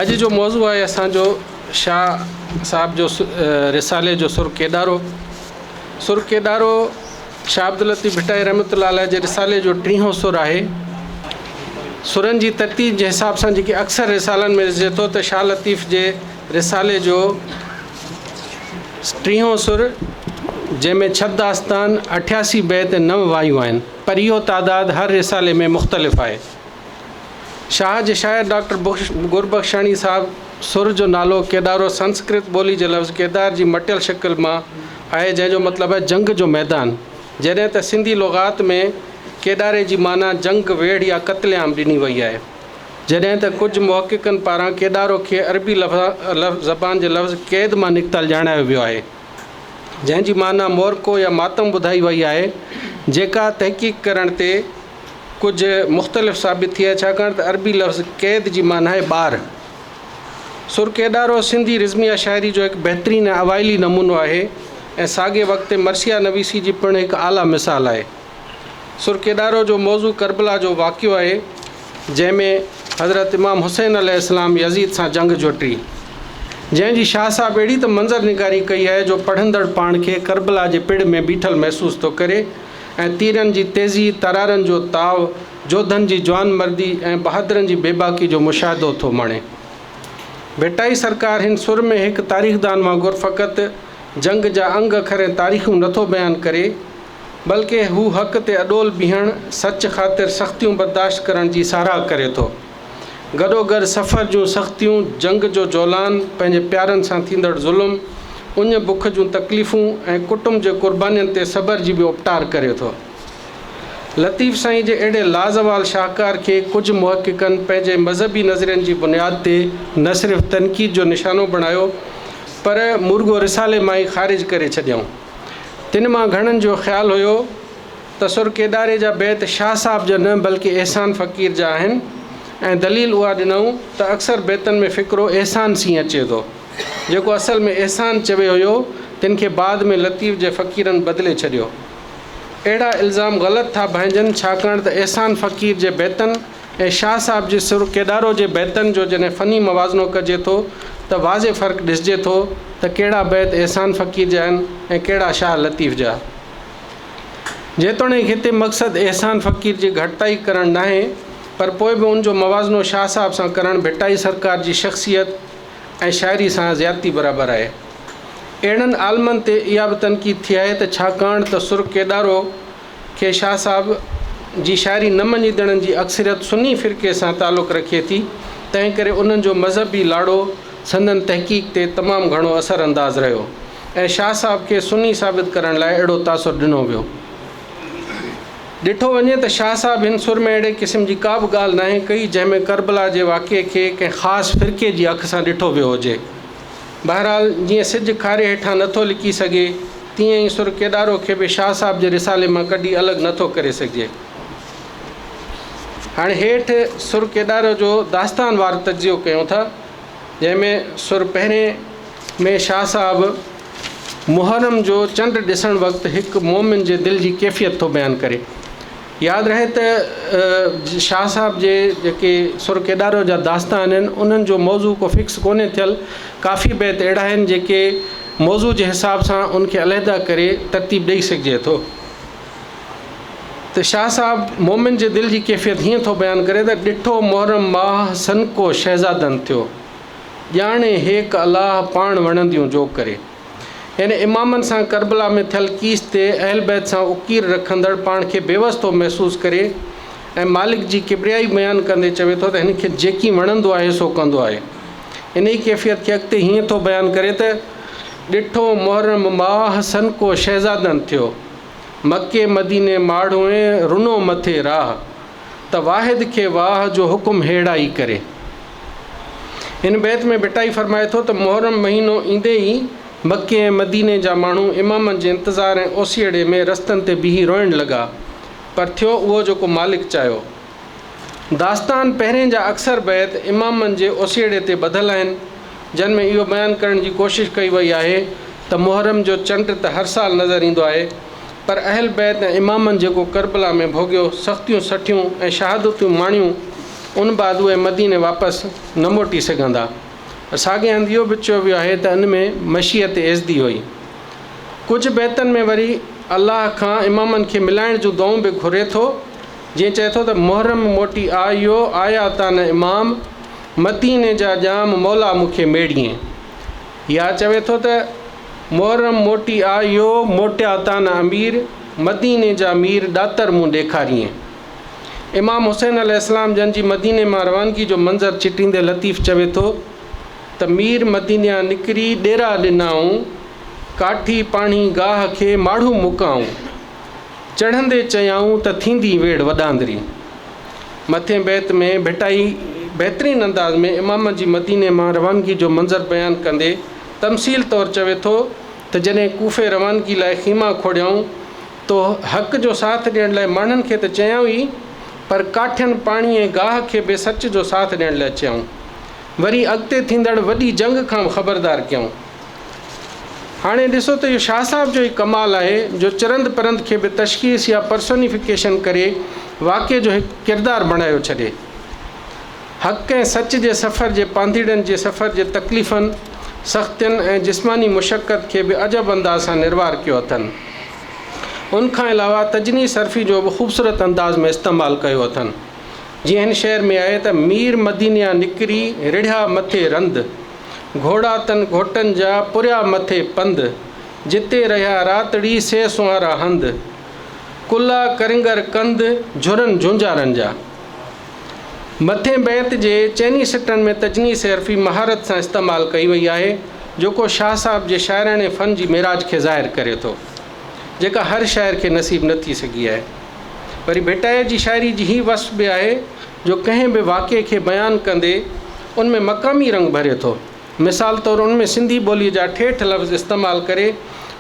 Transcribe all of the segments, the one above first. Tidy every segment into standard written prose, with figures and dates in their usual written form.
اڄ جو موضوع آهي اسان جو شاهه صاحب جو رسالي جو سر ڪيڏارو. سر ڪيڏارو شاهه عبداللطيف ڀٽائي رحمة الله عليه جي رسالي جو ٽيهون سر آهي. سرن جي ترتيب جي حساب سان جيڪي اڪثر رسالن ۾ ڏسجي ٿو ته شاهه لطيف جي رسالي جو ٽيهون سر جنهن ۾ ڇهه داستان، اٺياسي بيت ۽ نو وايون آهن پر اهو تعداد هر رسالي ۾ مختلف آهي. شاهه جي شاعر ڊاڪٽر گربخشاڻي صاحب سر جو نالو ڪيڏارو سنسڪرت ٻولي جي لفظ ڪيدار جي مٽيل شڪل مان آهي جنهن جو مطلب آهي جنگ جو ميدان جڏهن ته سنڌي لغات ۾ ڪيڏاري جي معنيٰ جنگ، ويڙهه يا قتل عام ڏني وئي آهي. جڏهن ته ڪجهه محققن پاران ڪيڏارو کي عربي زبان جي لفظ قيد مان نڪتل ڄاڻايو ويو آهي جنهن جي معنيٰ مورڪو يا ماتم ٻڌائي وئي آهي جيڪا تحقيق ڪرڻ تي ڪجهه مختلف ثابت ٿي آهي، ڇاڪاڻ ته عربي لفظ قيد جي معنيٰ آهي ٻار. سر ڪيڏارو سنڌي رزميه شاعري جو هڪ بهترين ۽ اوائلي نمونو آهي ۽ ساڳئي وقت تي مرثيه نويسي جي پڻ هڪ اعليٰ مثال آهي. سر ڪيڏارو جو موضوع ڪربلا جو واقعو آهي، جنهن ۾ حضرت امام حسين عليه السلام يزيد سان جنگ جوٽي، جنهن جي شاهه صاحب اهڙي ته منظر نگاري ڪئي آهي جو پڙهندڙ پاڻ کي ڪربلا جي پڙ ۾ بيٺل محسوس ٿو ڪري. ۽ تيرن جي تيزي، ترارن جو تاء، جوڌن جي جوانمردي ۽ بهادرن جي بيباڪي جو مشاهدو ٿو ماڻي. ڀٽائي سرڪار هن سر ۾ هڪ تاريخدان وانگر فقط جنگ جا انگ اکر ۽ تاريخون نٿو بيان ڪري، بلڪه هو حق تي اڏول بيهڻ، سچ خاطر سختيون برداشت ڪرڻ جي ساراهه ڪري ٿو. گڏوگڏ سفر جون سختيون، جنگ جو جولان، پنهنجي پيارن سان ٿيندڙ ظلم، اڃ بک جون تڪليفون ۽ ڪٽنب جي قربانين تي صبر جي به اپٽار ڪري ٿو. لطيف سائين جي اهڙي لازوال شاهڪار کي ڪجهه محققن پنهنجي مذهبي نظرين جي بنياد تي نه صرف تنقيد جو نشانو بڻايو پر مورڳو رسالي مان ئي خارج ڪري ڇڏيائون. تن مان گهڻن جو خيال هيو ته سر ڪيڏاري جا بيت شاهه صاحب جا نه بلڪه احسان فقير جا آهن ۽ دليل اها ڏنائون ته اڪثر بيتن ۾ فقرو احسان سين اچي ٿو جيڪو اصل ۾ احسان چوي هيو تن کي بعد ۾ لطيف جي فقيرن بدلي ڇڏيو. اهڙا الزام غلط ٿا ڀائنجن ڇاڪاڻ ته احسان فقير جي بيتن ۽ شاهه صاحب جي سر ڪيڏارو جي بيتن جو جڏهن فني موازنو ڪجي ٿو ته واضح فرق ڏسجي ٿو ته ڪهڙا بيت احسان فقير جا آهن ۽ ڪهڙا شاهه لطيف جا. جيتوڻيڪ هتي مقصد احسان فقير جي گهٽتائي ڪرڻ ناهي پر پوء به ان جو موازنو شاهه صاحب سان ڪرڻ ڀٽائي سرڪار جي شخصيت ۽ شاعري سان زيادتي برابر آهي. اهڙن عالمن تي اها به تنقيد ٿي آهي ته ڇاڪاڻ ته سر ڪيڏارو کي شاهه صاحب جي شاعري نه مڃيندڙن جي اڪثريت سني فرقي سان تعلق رکي ٿي تنهن ڪري انهن جو مذهبي لاڙو سندن تحقيق تي تمام گهڻو اثر انداز رهيو. ۽ شاهه صاحب کي سني ثابت ڪرڻ لاء اهڙو تاثر ڏنو ويو. ڏٺو وڃي ته شاهه صاحب هن سر ۾ اهڙي قسم جي ڪا به ڳالهه ناهي ڪئي جنهن ۾ ڪربلا جي واقعي کي ڪنهن خاص فرقي جي اک سان ڏٺو ويو هجي. بهرحال جيئن سج کاري هيٺان نٿو لڪي سگهي تيئن ئي سر ڪيڏارو کي به شاهه صاحب جي رسالي مان ڪڍي الڳ نٿو ڪري سگهجي. هاڻي هيٺ سر ڪيڏارو جو داستان وار تجزيو ڪيون ٿا جنهن ۾ سر پهرين ۾ شاهه صاحب محرم جو چنڊ ڏسڻ وقت هڪ مومن جي دل جي ڪيفيت ٿو بيان ڪري. ياد رهي ته شاهه صاحب جي جيڪي سر ڪيڏارو جا داستان آهن انهن جو موضوع ڪو فڪس ڪونهي ٿيل، ڪافي بيت اهڙا آهن جيڪي موضوع جي حساب سان ان کي علحده ڪري ترتيب ڏئي سگهجي ٿو. ته شاهه صاحب مومن جي دل جي ڪيفيت هيئن ٿو بيان ڪري ته ڏٺو محرم ماهه سنڪو شهزادن ٿيو. ڄاڻي هيڪ الله پاڻ وڻنديون جو ڪري. يعني امامن سان ڪربلا ۾ ٿيل ڪيس تي اهل بيت سان اڪير رکندڙ پاڻ کي بيوس ٿو محسوس ڪري ۽ مالڪ جي ڪبريائي بيان ڪندي چوي ٿو ته هن کي جيڪي وڻندو آهي سو ڪندو آهي. انهي ڪيفيت کي اڳتي هيئن ٿو بيان ڪري ته، ڏٺو محرم ماهه سنڪو شهزادن ٿيو، مڪي مديني ماڙهوئين رنو مٿي راهه. ته واحد کي واهه جو حڪم هيڙا ئي ڪري. هن بيت ۾ ڀٽائي فرمائي ٿو ته محرم مهينو ايندي ئي مڪي ۽ مديني جا ماڻهو امامن جي انتظار ۽ اوسيئڙي ۾ رستن تي بيهي روئڻ لڳا پر ٿيو اهو جيڪو مالڪ چاهيو. داستان پهرين جا اڪثر بيت امامن جي اوسيئڙي تي ٻڌل آهن جن ۾ اهو بيان ڪرڻ جي ڪوشش ڪئي وئي آهي ته محرم جو چنڊ ته هر سال نظر ايندو آهي پر اهل بيت ۽ امامن جيڪو ڪربلا ۾ ڀوڳيو، سختيون سٺيون ۽ شهادتون ماڻيون، ان بعد اهي مديني واپس نه موٽي سگهندا. ساڳئي هنڌ اهو به چيو ويو آهي ته ان ۾ مشيت ايزدي هئي. ڪجهه بيتن ۾ وري الله کان امامن کي ملائڻ جون دعائون به گهري ٿو، جيئن چئي ٿو ته محرم موٽي آيو، آيا تان امام، مديني جا ڄام، مولا مون کي ميڙيين. يا چوي ٿو ته محرم موٽي آيو، موٽيا تان امير، مديني جا مير، ڏاتر مون ڏيکاريين. امام حسين عليه السلام جن جي مديني مان روانگي جو منظر چٽيندي لطيف چوي ٿو ته مير مدينيان نڪري ڏيرا ڏنائون، ڪاٺي پاڻي گاهه کي ماڙهو مڪائون، چڙهندي چيائون ته ٿيندي ويڙهه وڏاندري. مٿين بيت ۾ ڀٽائي بهترين انداز ۾ امام جي مديني مان روانگي جو منظر بيان ڪندي تمثيل طور چوي ٿو ته جڏهن ڪوفي روانگي لاء خيما کوڙيائون تو حق جو ساٿ ڏيڻ لاء ماڻهن کي ته چيائون ئي، پر ڪاٺين، پاڻي ۽ گاهه کي به سچ جو ساٿ ڏيڻ لاء چيائون. وري اڳتي ٿيندڙ وڏي جنگ کان به خبردار ڪيائون. هاڻي ڏسو ته اهو شاهه صاحب جو ئي ڪمال آهي جو چرند پرند کي به تشخيص يا پرسونيفڪيشن ڪري واقعي جو هڪ ڪردار بڻايو ڇڏي. حق ۽ سچ جي سفر جي پانڌيئڙن جي سفر جي تڪليفن، سختين ۽ جسماني مشقت کي به عجب انداز سان نروار ڪيو اٿن. ان کان علاوه تجنيس حرفي جو به خوبصورت انداز ۾ استعمال ڪيو اٿن. جيئن هن شعر ۾ آهي ته مير مدينيان نڪري رڙهيا مٿي رند، گهوڙا تن گهوٽن جا پريا مٿي پنڌ، جتي رهيا راتڙي سي سونهارا هنڌ، ڪلا ڪرنگر ڪنڌ جهرن جهونجهارن جا. مٿين بيت جي چئني سٽن ۾ تجنيس حرفي مهارت سان استعمال ڪئي وئي آهي، جيڪو شاهه صاحب جي شاعراڻي فن جي معراج کي ظاهر ڪري ٿو، جيڪا هر شاعر کي نصيب نه ٿي سگهي آهي. وري ڀٽائيء جي شاعري جي هي وصف به آهي جو ڪنهن به واقعي کي بيان ڪندي ان ۾ مقامي رنگ ڀري ٿو. مثال طور ان ۾ سنڌي ٻوليء جا ٺيٺ لفظ استعمال ڪري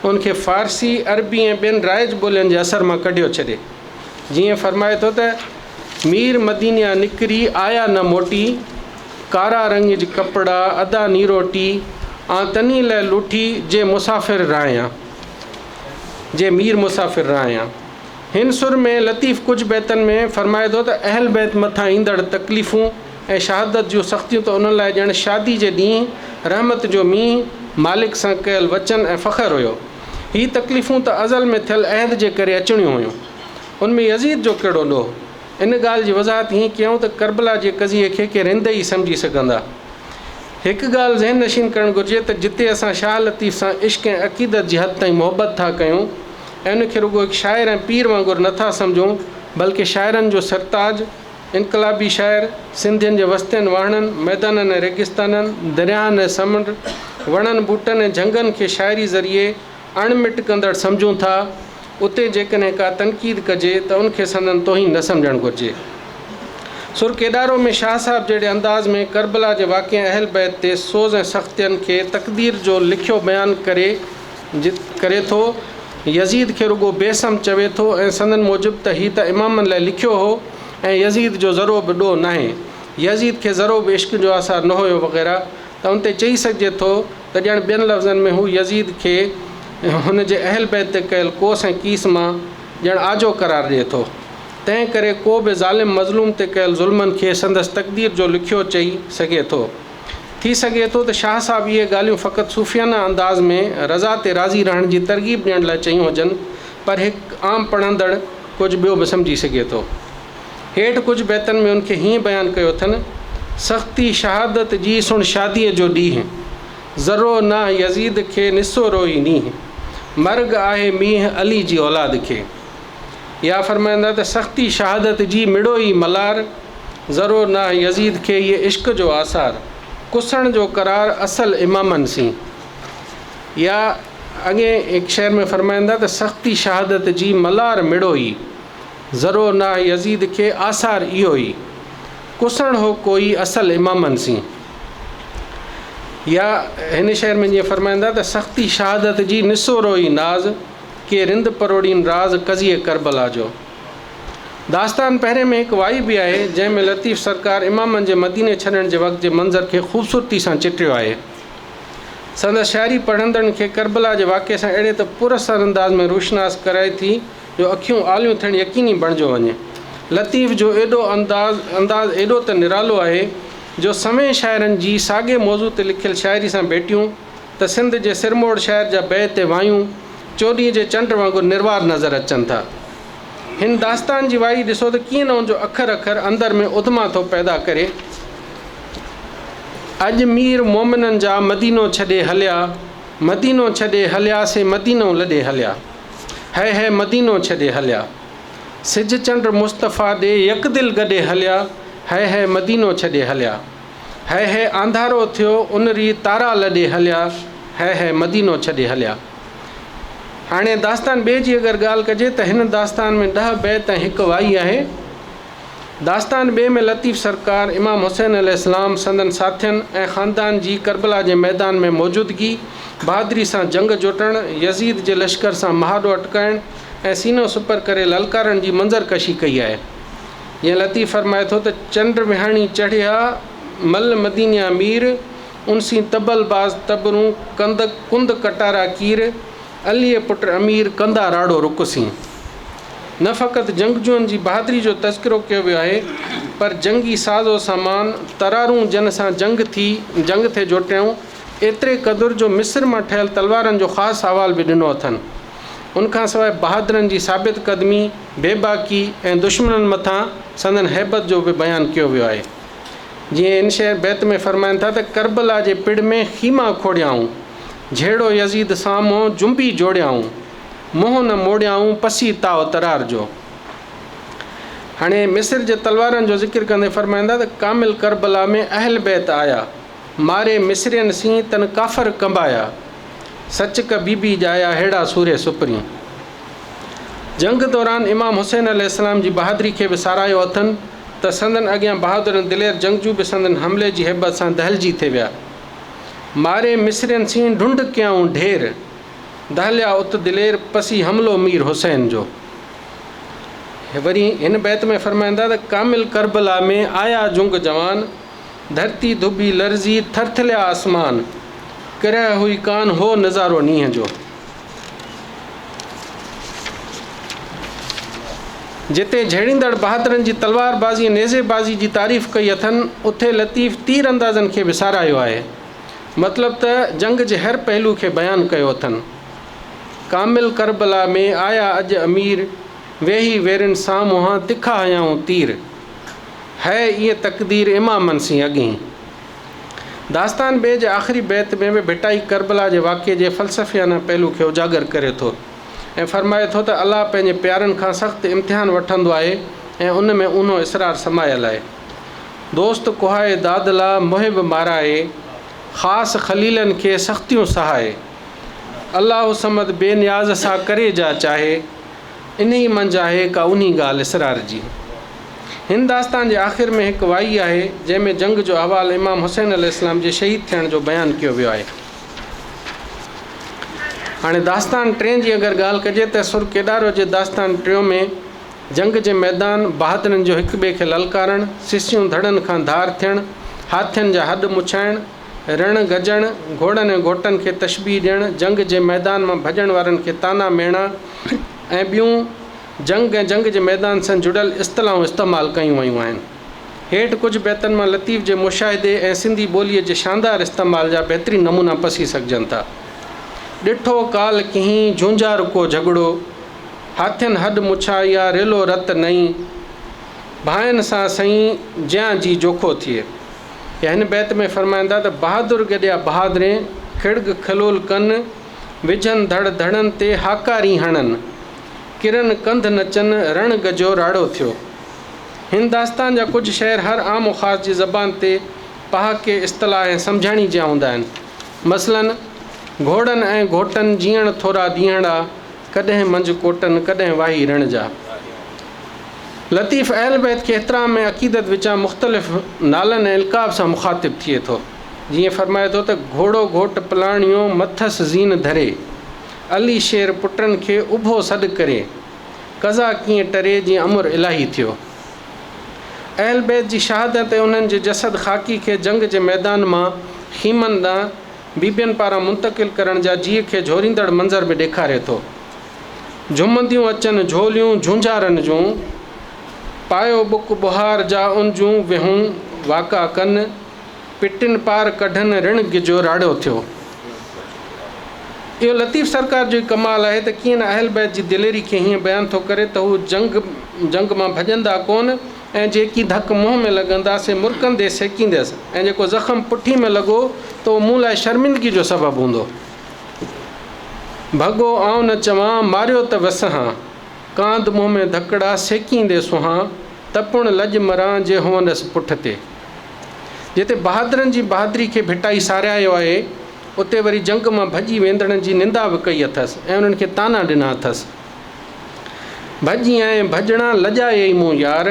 ان کي فارسي، عربي ۽ ٻين رائج ٻولين جي اثر مان ڪڍيو ڇڏي. جيئن فرمائي ٿو ته، مير مدينيان نڪري، آيا نه موٽي، ڪارا رڱج ڪپڙا، ادا نيروٽي، آن تني لئه لوٺي، جي مسافر رهايان، جي مير مسافر رهايان. هن سر ۾ لطيف ڪجهه بيتن ۾ فرمائي ٿو ته اهل بيت مٿان ايندڙ تڪليفون ۽ شهادت جون سختيون ته انهن لاء ڄڻ شادي جي ڏينهن، رحمت جو مينهن، مالڪ سان ڪيل وچن ۽ فخر هيو. هي تڪليفون ته ازل ۾ ٿيل عهد جي ڪري اچڻيون هيون. ان ۾ يزيد جو ڪهڙو ڏوهه؟ ان ڳالهه جي وضاحت هيئن ڪيائون ته ڪربلا جي قضيي کي ڪي رند ئي سمجهي سگهندا. هڪ ڳالهه ذهن نشين ڪرڻ گهرجي ته جتي اسان شاهه لطيف سان عشق ۽ عقيدت جي حد تائين محبت ٿا ڪيون ۽ ان کي رڳو هڪ شاعر ۽ پير وانگر نه ٿا سمجهون بلڪه شاعرن جو سرتاج، انقلابي شاعر، سنڌين جي وستين واهڻن، ميدانن ۽ ريگستانن، درياهن ۽ سمنڊ، وڻن ٻوٽن ۽ جهنگن کي شاعري ذريعي اڻ مٽ ڪندڙ سمجهون ٿا، اتي جيڪڏهن ڪا تنقيد ڪجي ته ان کي سندن توهين نه سمجهڻ گهرجي. سر ڪيڏارو ۾ شاهه صاحب جهڙي انداز ۾ ڪربلا جي واقعي ۽ اهل بيت تي سوز ۽ سختين کي تقدير جو لکيو بيان ڪري ڪري ٿو، يزيد کي رڳو بي سم چوي ٿو ۽ سندن موجب ته هي ته امامن لاء لکيو هو ۽ يزيد جو ذرو به ڏوهه ناهي، يزيد کي ذرو به عشق جو آثار نه هيو وغيره ته ان تي چئي سگهجي ٿو ته ڄڻ ٻين لفظن ۾ هو يزيد کي هن جي اهل بيت تي ڪيل ڪوس ۽ ڪيس مان ڄڻ آجو قرار ڏئي ٿو. تنهن ڪري ڪو به ظالم مظلوم تي ڪيل ظلمن کي سندس تقدير جو لکيو چئي سگهي ٿو. ٿي سگهي ٿو ته شاهه صاحب اهي ڳالهيون فقط صوفيانه انداز ۾ رضا تي راضي رهڻ جي ترغيب ڏيڻ لاء چيون هجن، پر هڪ عام پڙهندڙ ڪجهه ٻيو به سمجهي سگهي ٿو. هيٺ ڪجهه بيتن ۾ ان کي هيئن بيان ڪيو اٿن، سختي شهادت جي سڻ شاديء جو ڏينهن، ذرو ناهه يزيد کي نسورو ئي نينهن، مرگ آهي مينهن علي جي اولاد کي. يا فرمائندا ته سختي شهادت جي مڙو ئي ملار، ذرو ناهه يزيد کي هيء عشق جو آثار، ڪسڻ جو قرار اصل امامن سين. يا اڳئين هڪ شعر ۾ فرمائندا ته سختي شهادت جي ملار مڙو ئي، ذرو ناهه يزيد کي آثار اهو ئي، ڪسڻ هو ڪوئي اصل امامن سين. يا هن شعر ۾ جيئن فرمائندا ته سختي شهادت جي نسورو ئي ناز، ڪي رند پروڙين راز قضيي ڪربلا جو. داستان پهرين ۾ هڪ وائي به آهي، جنهن ۾ لطيف سرڪار امامن جي مديني ڇڏڻ جي وقت جي منظر کي خوبصورتي سان چٽيو آهي. سندس شاعري پڙهندڙن کي ڪربلا جي واقعي سان اهڙي ته پر اثر انداز ۾ روشناس ڪرائي ٿي جو اکيون آليون ٿيڻ يقيني بڻجيو وڃي. لطيف جو ايڏو انداز انداز ايڏو ته نرالو آهي جو سوين شاعرن جي ساڳئي موضوع تي لکيل شاعري سان ڀيٽيون ته سنڌ جي سرموڙ شاعر جا بيت ۽ وايون چوڏهينء جي چنڊ وانگر نروار نظر اچن ٿا. هن داستان جي وائي ڏسو ته ڪيئن نه ان جو اکر اکر اندر ۾ اڌما ٿو پيدا ڪري. اڄ مير مومنن جا مدينو ڇڏي هليا، مدينو ڇڏي هليا سي مدينو لڏي هليا. هئي هئي مدينو ڇڏي هليا. سج چنڊ مصطفيٰ ڏي يڪدل گڏي هليا، هئي هئي مدينو ڇڏي هليا. هئي هئي آنڌارو ٿيو ان ري تارا لڏي هليا، هئي هئي مدينو ڇڏي هليا. هاڻي داستان ٻئي جي اگر ڳالهه ڪجي ته هن داستان ۾ ڏهه بيت ۽ هڪ وائي آهي. داستان ٻئي ۾ لطيف سرڪار، امام حسين عليه السلام، سندن ساٿين ۽ خاندان جي ڪربلا جي ميدان ۾ موجودگي، بهادري سان جنگ جوٽڻ، يزيد جي لشڪر سان مهاڏو اٽڪائڻ ۽ سينو سپر ڪري للڪارڻ جي منظر ڪشي ڪئي آهي. جيئن لطيف فرمائي ٿو ته، چنڊ وهاڻي چڙهيا، مل مدينيان مير، ان سين طبل باز تبرون، ڪند ڪند ڪٽارا ڪير، عليء پٽ امير، ڪندا راڙو رڪ سين. نه فقط جنگجوئن جي بهادري جو تذڪرو ڪيو ويو آهي، پر جنگي ساز و سامان، ترارون جن سان جنگ ٿي جنگ ٿي جوٽيائون، ايتري قدر جو مصر مان ٺهيل تلوارن جو خاص احوال به ڏنو اٿن. ان کان سواء بهادرن جي ثابت قدمي، بيباڪي ۽ دشمنن مٿان سندن هيبت جو به بيان ڪيو ويو آهي. جيئن ان شعر بيت ۾ فرمائن ٿا ته ڪربلا جي پڙ ۾ خيما کوڙيائون، جهيڙو يزيد سامهون جنبي جوڙيائون، منهن نه موڙيائون پسي تاء ترار جو. هاڻي مصر جي تلوارن جو ذڪر ڪندي فرمائن ٿا ته ڪامل ڪربلا ۾ اهل بيت آيا، ماري مصرين سين تن ڪافر ڪنبايا، سچ ڪه بي بي ڄايا ههڙا سورهيه سپرين. جنگ دوران امام حسين عليه السلام جي بهادري کي به ساراهيو اٿن ته سندن اڳيان بهادر ۽ دلير جنگجو به سندن حملي جي هيبت سان دهلجي ٿي ويا. ماري مصرين سين ڍنڍ ڪيائون ڍير، دهليا ات دلير پسي حملو مير حسين جو. وري هن بيت ۾ فرمائن ٿا ته ڪامل ڪربلا ۾ آيا جنگ جوان، ڌرتي ڌٻي لرزي ٿرٿليا آسمان، ڪرهه هئي ڪان هو نظارو نينهن جو. جتي جهيڙيندڙ بهادرن جي تلوار بازي ۽ نيزي بازي جي تعريف ڪئي اٿن، اتي لطيف تير اندازن کي به ساراهيو آهي. مطلب ته جنگ جي هر پهلو کي بيان ڪيو اٿن. ڪامل ڪربلا ۾ آيا اڄ امير، ويهي ويرين سامهان تکا هنيائون تير. هئي ايئن تقدير امامن سين اڳهين. داستان ٻئي جي آخري بيت ۾ به ڀٽائي ڪربلا جي واقعي جي فلسفيانه پهلو کي اجاگر ڪري ٿو ۽ فرمائي ٿو ته الله پنهنجي پيارن کان سخت امتحان وٺندو آهي ۽ ان ۾ اونهو اسرار سمايل آهي. دوست ڪهائي دادلا محب مارائي، خاص خليلن کي سختيون سهائي. الله الصمد بي نياز سا ڪري جا چاهي. انهيء منجهه آهي ڪا اونهي ڳالهه اسرار جي. هن داستان جي آخر ۾ هڪ وائي آهي، جنهن ۾ جنگ جو احوال امام حسين عليه السلام جي شهيد ٿيڻ جو بيان ڪيو ويو آهي. هاڻي داستان ٽئين جي اگر ڳالهه ڪجي ته سر ڪيڏارو جي داستان ٽيون ۾ جنگ جي ميدان، بهادرن جو هڪ ٻئي کي للڪارڻ، سسيون ڌڙن کان ڌار ٿيڻ، هاٿين جا هڏ مڇائڻ، رڻ گجڻ، گهوڙن ۽ گهوٽن کي تشبيهه ڏيڻ، جنگ جي ميدان مان ڀڄڻ وارن کي طعنا ميڻا ۽ ٻيون جنگ ۽ جنگ جي ميدان سان جڙيل اصطلاحون استعمال ڪيون ويون آهن. هيٺ ڪجهه بيتن مان لطيف جي مشاهدي ۽ سنڌي ٻوليء جي شاندار استعمال جا بهترين نمونا پسي سگهجن ٿا. ڏٺو ڪالهه ڪنهين جهونجهار ڪو جهڳڙو، هاٿين هڏ مڇائيا ريلو رت نئين، ڀانئن سان سئين جيان جي جوکو ٿئي. يا هن بيت ۾ فرمائن ٿا ته بهادر گڏيا بهادرين، کڙڳ کلول ڪن، وجهن ڌڙ ڌڙن تي هاڪارين هڻن، ڪرن ڪنڌ نچن، رڻ گجيو راڙو ٿيو. هن داستان جا ڪجهه شعر هر عام و خاص جي زبان تي پهاڪي، اصطلاح ۽ سمجهاڻي جيان هوندا آهن. مثلاً، گهوڙن ۽ گهوٽن جيئڻ ٿورا ڏينهڙا، ڪڏهن منجهه ڪوٽن، ڪڏهن واهي رڻ جا. لطيف اهل بيت کي احترام ۽ عقيدت وچان مختلف نالن ۽ القاب سان مخاطب ٿئي ٿو. جيئن فرمائي ٿو ته، گهوڙو گهوٽ پلاڻيو، مٿس زين ڌري. علي شير پٽن کي اڀو سڏ ڪري. قضا ڪيئن ٽري، جيئن امر الاهي ٿيو. اهل بيت جي شهادت ۽ انهن جي جسد خاڪي کي جنگ جي ميدان مان خيمن ڏانهن بيبين پاران منتقل ڪرڻ جا جيء کي جهوريندڙ منظر به ڏيکاري ٿو. جهومنديون اچن جهوليون جهونجهارن جون، پايو ٻڪ ٻهار جا ان جون ويهون واڪا ڪن، پٽين پار ڪڍن رڻ گجو راڙو ٿيو. اهو لطيف سرڪار جو ئي ڪمال آهي ته ڪيئن نه اهل بيت جي دليري کي هيئن بيان ٿو ڪري ته هو جنگ جنگ مان ڀڄندا ڪونه ۽ جيڪي ڌڪ منهن ۾ لڳندا سي مرڪندي سيڪيندس ۽ جيڪو زخم پٺي ۾ لڳو ته اهو مون لاء شرمندگي جو سبب هوندو. ڀڳو آئون نه چوان، ماريو ته وسهان. ڪانڌ منهن ۾ ڌڪڙا سيڪيندي سهان، ته پڻ لڄ مران جي هوندس پٺ تي. جتي بهادرن جي بهادري کي ڀٽائي ساراهيو آهي، اتي وري جنگ مان ڀڄي ويندڙن جي نندا به ڪئي اٿس ۽ انهن کي طعنا ڏنا اٿس. ڀڄي آئين ڀڄڻا لڄايئي مون يار،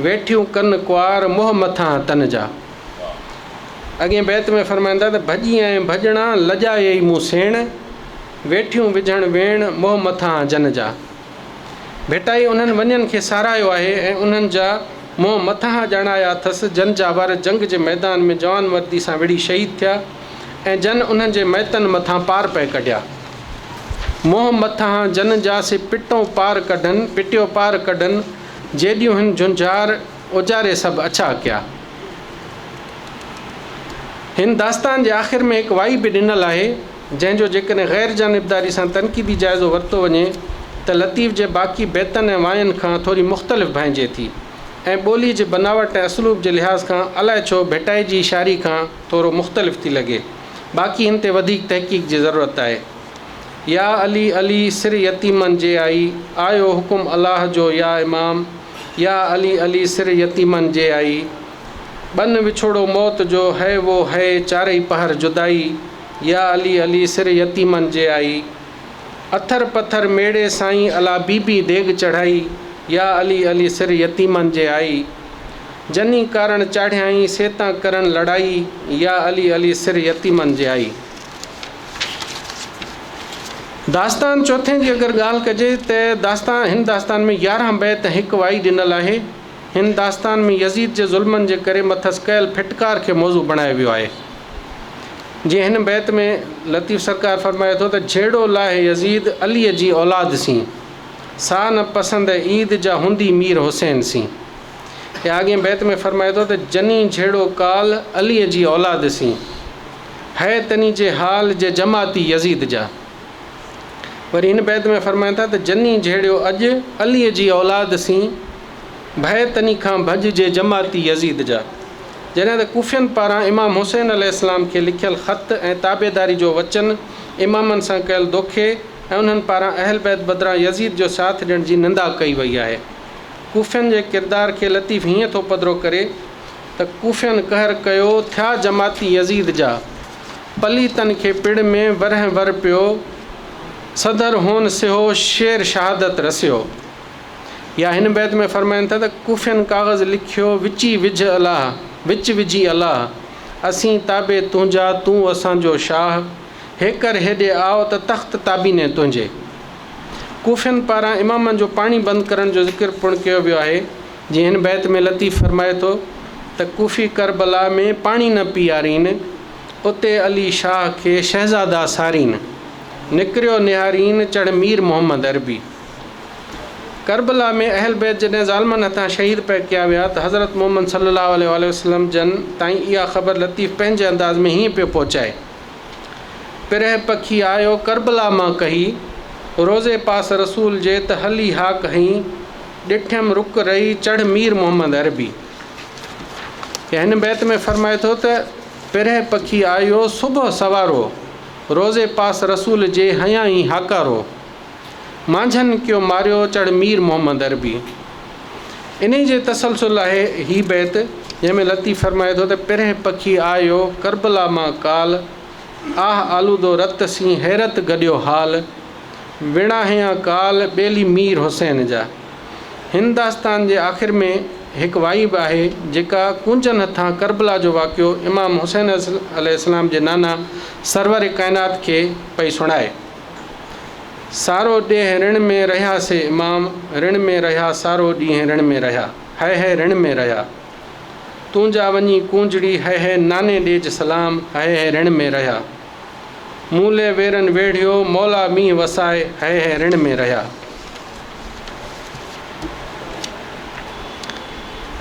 ويٺيون ڪن ڪنوار منهن مٿان تن جا. اڳئين بيت ۾ فرمائن ٿا ته ڀڄي آئين ڀڄڻا لڄايئي مون سيڻ، ويٺيون وجهڻ ويڻ منهن مٿان جن جا. ڀٽائي انهن ونين کي ساراهيو آهي ۽ انهن جا منهن مٿانهان ڄاڻايا اٿس، جن جا ور جنگ جي ميدان ۾ جوان مردي سان وڙهي شهيد ٿيا ۽ جن انهن جي ميتن مٿان پار پئي ڪڍيا. منهن مٿانهان جن جا سي پٽئون پار ڪڍن، پٽيو پار ڪڍن، جيڏيون هن جهونجهار، اجاري سڀ اڇا ڪيا. هن داستان جي آخر ۾ هڪ وائي به ڏنل آهي. جنهن جو جيڪڏهن غير جانبداري سان تنقيدي جائزو ورتو وڃي ته لطيف جي باقي بيتن ۽ واين کان ٿوري مختلف ڀائنجي ٿي ۽ ٻولي جي بناوٽ ۽ اسلوب جي لحاظ کان الائي ڇو ڀٽائي جي شاعري کان ٿورو مختلف ٿي لڳي. باقي هن تي وڌيڪ تحقيق جي ضرورت آهي. يا علي علي سر يتيمن جي آئي، آيو حڪم الله جو يا امام، يا علي علي سر يتيمن جي آئي، ٻن وڇوڙو موت جو هئي وو هئي چارئي پهر جدائي، يا علي علي سر يتيمن جي آئي، اٿر پٿر ميڙي سائين الا بي بي ديڳ چڙهائي، يا علي علي سر يتيمن جي آئي، جني ڪارڻ چاڙهيائين سي تان ڪرن لڙائي، يا علي علي سر يتيمن جي آئي. داستان چوٿين جي اگر ڳالهه ڪجي ته داستان هن داستان ۾ 11 بيت ۽ هڪ وائي ڏنل آهي. هن داستان ۾ يزيد جي ظلمن جي ڪري مٿس ڪيل ڦٽڪار کي موضوع بڻايو ويو آهي. جيئن هن بيت ۾ لطيف سرڪار فرمائي ٿو ته جهيڙو لاهه يزيد عليء جي اولاد سين، سا نه پسند عيد جا هوندي مير حسين سين. يا اڳئين بيت ۾ فرمائي ٿو ته جني جهيڙو ڪالهه عليء جي اولاد سين، هئي تني جي حال جي جماعتي يزيد جا. وري هن بيت ۾ فرمائن ٿا ته جني جهيڙيو اڄ عليء جي اولاد سين، ڀئي تني کان ڀڄ جي جماعتي يزيد جا. جڏهن ته ڪوفين پاران امام حسين عليه السلام کي لکيل خط ۽ تابعداري جو وچن امامن سان ڪيل دوکي ۽ انهن پاران اهل بيت بدران يزيد جو ساٿ ڏيڻ جي نندا ڪئي وئي آهي. ڪوفين جي ڪردار کي لطيف هيئن ٿو پڌرو ڪري ته ڪوفين قهر ڪيو، ٿيا جماعتي يزيد جا. پليتن کي پڙ ۾ ورهه ور پيو، صدر هون سهو، شير شهادت رسيو. يا هن بيت ۾ فرمائن ٿا ته ڪوفين ڪاغذ لکيو، وچي وجهه الله، وچ وجهي الله، اسين تابع تنهنجا، تون اسان جو شاهه، هيڪر هيڏي آء ته تخت تابيني تنهنجي. ڪوفين پاران امامن جو پاڻي بند ڪرڻ جو ذڪر پڻ ڪيو ويو آهي، جيئن هن بيت ۾ لطيف فرمائي ٿو ته ڪوفي ڪربلا ۾ پاڻي نه پيارين، اتي علي شاهه کي شهزادا سارين، نڪريو نهارين چڙهه مير محمد عربي. ڪربلا ۾ اهل بيت جڏهن ظالمن هٿان شهيد پئي ڪيا ويا ته حضرت محمد صلي الله عليه واٰله وسلم جن تائين اها خبر لطيف پنهنجي انداز ۾ هيئن پيو پهچائي، پرهه پکي آيو ڪربلا مان ڪهي، روضي پاس رسول جي ته هلي هاڪ هنئي، ڏٺيم رڪ رئي چڙهه مير محمد عربي. يا هن بيت ۾ فرمائي ٿو ته پرهه پکي آيو صبح سوارو، روضي پاس رسول جي هنيائين هاڪارو. مانجهن ڪيو ماريو چڙهه مير محمد عربي. انهي جي تسلسل آهي هي بيت جنهن ۾ لطيف فرمائي ٿو ته پرهه پکي آيو ڪربلا مان ڪال، آه آلودو رت سين حيرت گڏيو حال، وڻاهيان ڪال ٻيلي مير حسين جا. هن داستان جي آخر ۾ هڪ وائي به آهي جيڪا ڪونجن هٿان ڪربلا جو واقعو امام حسين عليه السلام جي نانا سرور ڪائنات کي پئي سڻائي. سارو ڏينهن رڻ ۾ رهيا سي امام رڻ ۾ رهيا سارو ڏينهن رڻ ۾ رهيا هئي هئي رڻ ۾ رهيا تون جا وڃي ڪونجڙي هئي هئي ناني ڏيج سلام هئي هئي رڻ ۾ رهيا مون لئه ويرن ويڙهيو مولا مينهن وسائي هئي هئي رڻ ۾ رهيا.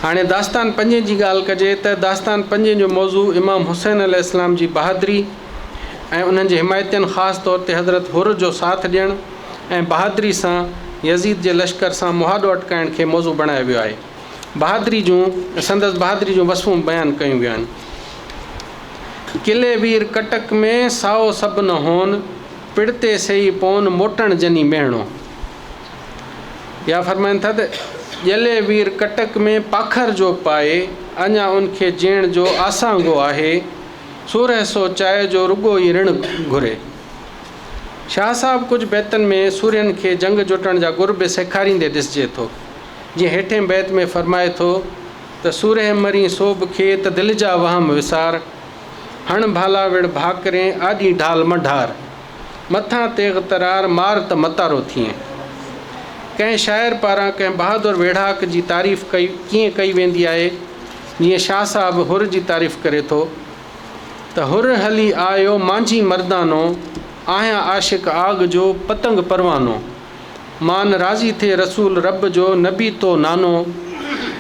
هاڻي داستان پنجين جي ڳالهه ڪجي ته داستان پنجين جو موضوع امام حسين عليه السلام جي بهادري ۽ انهن جي حمايتين خاص طور تي حضرت حر جو ساٿ ڏيڻ ۽ بهادري سان يزيد جي لشڪر سان مهاڏو اٽڪائڻ کي موضوع بڻايو ويو آهي. بهادري جون سندس بهادري جون وصفون بيان ڪيون ويون آهن. قلعي وير ڪٽڪ ۾، سائو سڀ نه هون، پڙتي سيئي پون، موٽڻ جني ميهڻو. يا فرمائن ٿا ته، ڄلي وير ڪٽڪ ۾ پاکر جو پائي، اڃا ان کي جيئڻ جو آسانگو آهي، سورهيه سو چائي جو رڳو ئي رڻ گهري. شاهه صاحب ڪجهه بيتن ۾ سورهين کي جنگ جوٽڻ جا گر به سيکاريندي ڏسجي ٿو، جيئن هيٺين بيت ۾ فرمائي ٿو ته، سورهيه مرين سوڀ کي ته دل جا وهم وسار، هڻ ڀالا وڙ ڀاڪرين، آڏي ڍال م ڍار. مٿان تيغ ترار، مار ته متارو ٿئين. ڪنهن شاعر پاران ڪنهن بهادر ويڙهاڪ جي تعريف ڪئي ڪيئن ڪئي ويندي آهي، جيئن شاهه صاحب حر جي تعريف ڪري ٿو ته، حر هلي آيو مانجهي مردانو، آهيان عاشق آگ جو پتنگ پروانو، مان راضي ٿئي رسول رب جو نبي تو نانو،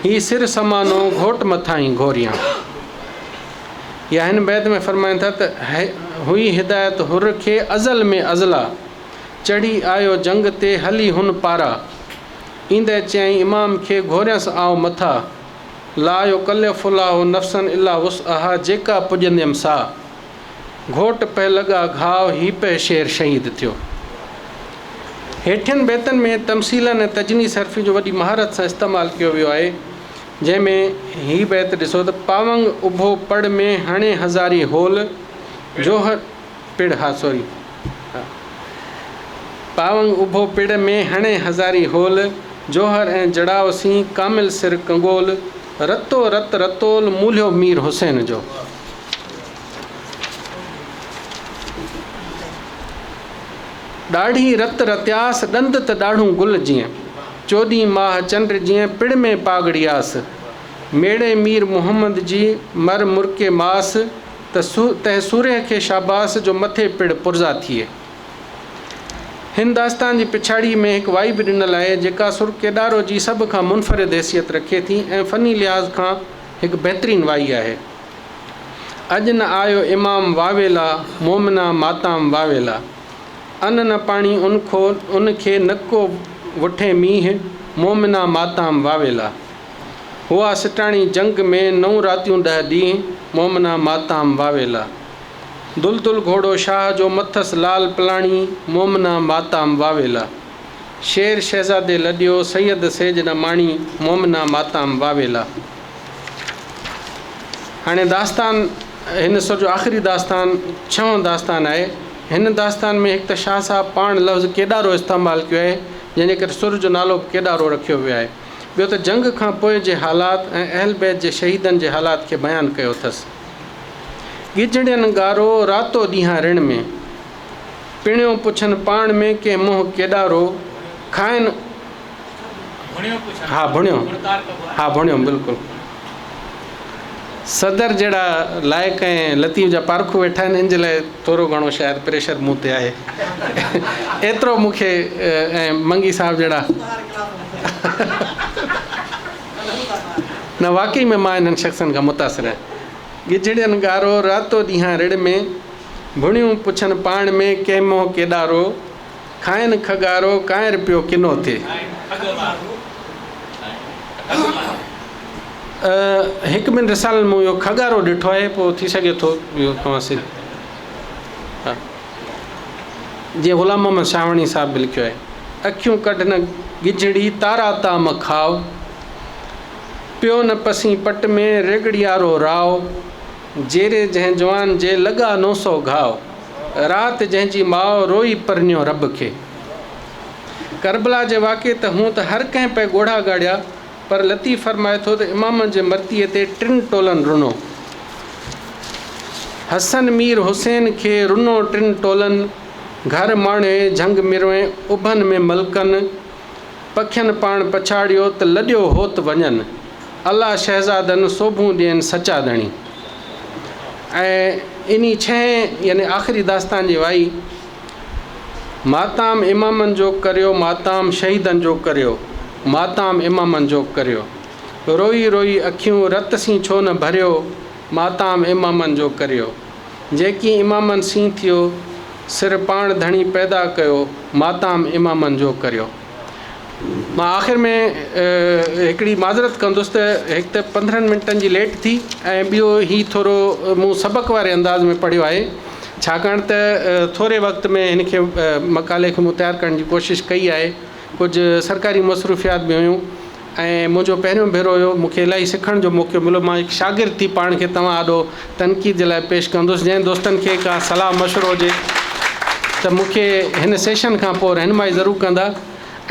هي سر سمانو گهوٽ مٿائين گهوريان. يا هن بيت ۾ فرمائن ٿا ته، هئي هدايت حر کي ازل ۾ ازلا، چڙهي آيو جنگ تي هلي هن پارا، ايندي چيائين امام کي گهورينس آئون مٿا، لا يڪلف الله نفسا الا وسعها جيڪا پڄنديم سا، گهوٽ پهه لڳا گهاء هي پهه شير شهيد ٿيو. هيٺين بيتن ۾ تمثيلن ۽ تجنيس حرفي جو وڏي مهارت سان استعمال ڪيو ويو آهي. جنهن ۾ هي بيت ڏسو ته پاونگ اڀو پڙ ۾ هڻي هزاري هول، جوهر پڙ ها سوري ها پاونگ اڀو پڙ ۾ هڻي هزاري هول، جوهر ۽ جڙاء سين ڪامل سر ڪنگول، رتو رت رتول مولهيو مير حسين جو. ڏاڙهي رت رتياس، ڏند ته ڏاڙهون گل جيئن. چوڏهين ماهه چنڊ جيئن پڙ ۾ پاڳڙياس. ميڙي مير محمد جي مر مرڪي ماس، ته تنهن سورهيه کي شاباس جو مٿي پڙ پرزا ٿئي. هن داستان جي پڇاڙيء ۾ هڪ وائي به ڏنل آهي، جيڪا سر ڪيڏارو جي سڀ کان منفرد حيثيت رکي ٿي ۽ فني لحاظ کان هڪ بهترين وائي آهي. اڄ نه آيو امام واويلا، مومنا ماتام واويلا. ان نه پاڻي ان کو ان کي نه ڪو وٺي مينهن، مومنا ماتام واويلا. هئا سٽاڻي جنگ ۾ نو راتيون ڏهه ڏينهن، مومنا ماتام واويلا. دلدل گهوڙو شاهه جو مٿس لال پلاڻي، مومنا ماتام واويلا. شير شهزادي لڏيو سيد سيج نه ماڻي، مومنا ماتام واويلا. هاڻي داستان هن سر جو آخري داستان ڇهون داستان آهي. هن داستان ۾ هڪ ته شاهه صاحب پاڻ لفظ ڪيڏارو استعمال ڪيو آهي، جنهن جي ڪري سر جو نالو به ڪيڏارو رکيو ويو آهي. ٻيو ته جنگ کان پوء جي حالات ۽ اهل بيت جي شهيدن جي حالات کي بيان ڪيو اٿس. ڳجهڙين ڳارو، راتو ڏينهان رڻ ۾. پڻيو پڇن پاڻ ۾، ڪنهن منهن ڪيڏارو، کائن. ها ڀڻيو ها ڀڻيو بلڪل صدر جهڙا لائق ۽ لطيف جا پارکو ويٺا آهن ان جي لاء ٿورو گهڻو شايد پريشر مون تي آهي ايترو مون کي ۽ منگي صاحب جهڙا نه واقعي ۾ مان انهن شخصن کان متاثر آهيان ڳجهڙين ڳارو راتو ڏينهان رڙ ۾ ڀڻيون پڇن پاڻ ۾ ڪنهن منهن ڪيڏارو کائن کڳارو، ڪانئر پيو ڪنو ٿئي. هڪ ٻن رسالن مون اهو کڳارو ڏٺو آهي، پوء ٿي سگهي ٿو اهو توهان سي ها جيئن غلام محمد شاهواڻي صاحب به لکيو آهي. اکيون ڪڍ نه ڳجهڙي، تارا طعام کاء. پيو نه پسين پٽ ۾، ريڳڙيارو راء. جيري جنهن جوان جي، لڳا 900 گهاء. رات جنهن جي ماء روئي پرنيو رب کي. ڪربلا جي واقعي ته هونء ته هر ڪنهن پئي ڳوڙها ڳاڙيا پر لطيف فرمائي ٿو ته امامن جي مرتيي تي ٽن ٽولن رنو. حسن مير حسين کي رنو ٽن ٽولن، گهر ماڻهي جهنگ مروين اڀن ۾ ملڪن، پکين پاڻ پڇاڙيو ته لڏيو هوت وڃن، الله شهزادن سوڀون ڏين سچا ڌڻي. ۽ انهي ڇهين يعني آخري داستان جي وائي، ماتام امامن جو ڪريو ماتام شهيدن جو ڪريو، ماتام امامن جو ڪريو. روئي روئي اکيون رت سين ڇو نه ڀريو، ماتام امامن جو ڪريو. جيڪي امامن سين ٿيو، سر پاڻ ڌڻي پيدا ڪيو، ماتام امامن جو ڪريو. مان آخر ۾ هڪڙي معذرت ڪندس ته هڪ ته 15 منٽن جي ليٽ ٿي ۽ ٻيو هي ٿورو مون سبق واري انداز ۾ پڙهيو آهي ڇاڪاڻ ته ٿوري وقت ۾ هن کي مقالي کي مون تيار ڪرڻ جي ڪوشش ڪئي آهي ڪجهه سرڪاري مصروفيات به هيون ۽ منهنجو پهريون ڀيرو هيو، مون کي الاهي سکڻ جو موقعو مليو، مان هڪ شاگرد ٿي پاڻ کي توهان آڏو تنقيد جي لاء پيش ڪندس، جنهن دوستن کي ڪا صلاح مشورو هجي ته مون کي هن سيشن کان پوء رهنمائي ضرور ڪندا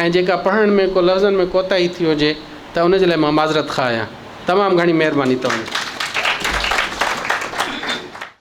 ۽ جيڪا پڙهڻ ۾ ڪو لفظن ۾ ڪوتاهي ٿي هجي ته ان جي لاء مان معذرت خواهه آهيان. تمام گهڻي مهرباني توهان جي.